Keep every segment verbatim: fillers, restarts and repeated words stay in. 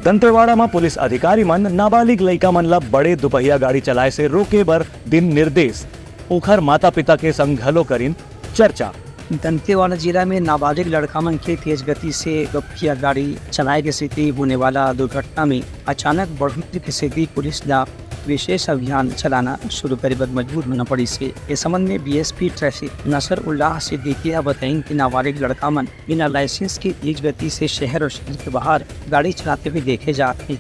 दंतेवाड़ा म पुलिस अधिकारी मन नाबालिग लइका मन ल बड़े दुपहिया गाड़ी चलाए से रोके बर दिन निर्देश, ओखर माता-पिता के संग घलो करिन चर्चा। दंतेवाड़ा जिला में नाबालिग लड़का मन के तेज गति से दुपहिया गाड़ी चलाए के सेती होने वाला दुर्घटना में अचानक बढ़ोतरी के सेती पुलिस ला विशेष अभियान चलाना शुरू करे बर मजबूर होना पड़िस हे। ए संबंध में डीएसपी ट्रैफिक नसर उल्लाह सिद्दीकी ह बताइन कि नाबालिग लड़का मन बिना लाइसेंस के तेज गति से शहर और शहर के बाहर गाड़ी चलाते हुए देखे जात हे।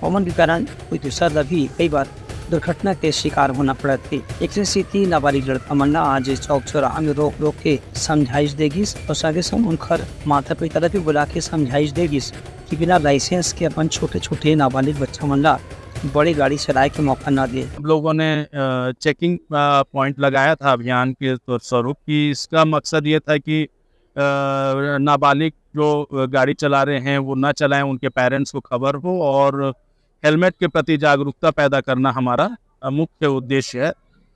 ओमन के कारण कोई दूसर ला भी कई बार दुर्घटना के शिकार होना पड़त हे। एकरे सेती नाबालिग लड़का मन ला आज चौक चौराहा में रोक रोक के समझाइश दे गिस और संगे संग उनकर माता पिता ला भी बुला के समझाइश दे गिस कि बिना लाइसेंस के अपन छोटे छोटे नाबालिग बच्चा मन ला बड़े गाड़ी चलाए के मौका न दे। हम लोगों ने चेकिंग पॉइंट लगाया था अभियान के स्वरूप, कि इसका मकसद ये था कि अ, नाबालिग जो गाड़ी चला रहे हैं वो ना चलाएं, उनके पेरेंट्स को खबर हो, और हेलमेट के प्रति जागरूकता पैदा करना हमारा अ, मुख्य उद्देश्य है,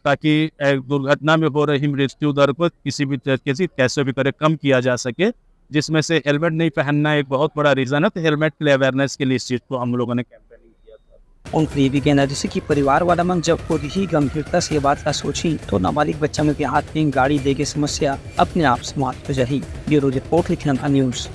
ताकि एक दुर्घटना में हो रही मृत्यु दर को किसी भी तरीके से कैसे भी करे कम किया जा सके, जिसमें से हेलमेट नहीं पहनना एक बहुत बड़ा रीज़न है। तो हेलमेट के लिए अवेयरनेस के लिए इस चीज़ को हम लोगों ने कैंपेनिंग किया था। उनकर ये भी कहना, जैसे कि परिवार वाला मन जब खुद ही गंभीरता से ये बात ला सोची, तो नाबालिग बच्चा मन के हाथ में गाड़ी दे के समस्या अपने आप समाप्त हो जाही। ब्यूरो रिपोर्ट, लिखना था न्यूज़।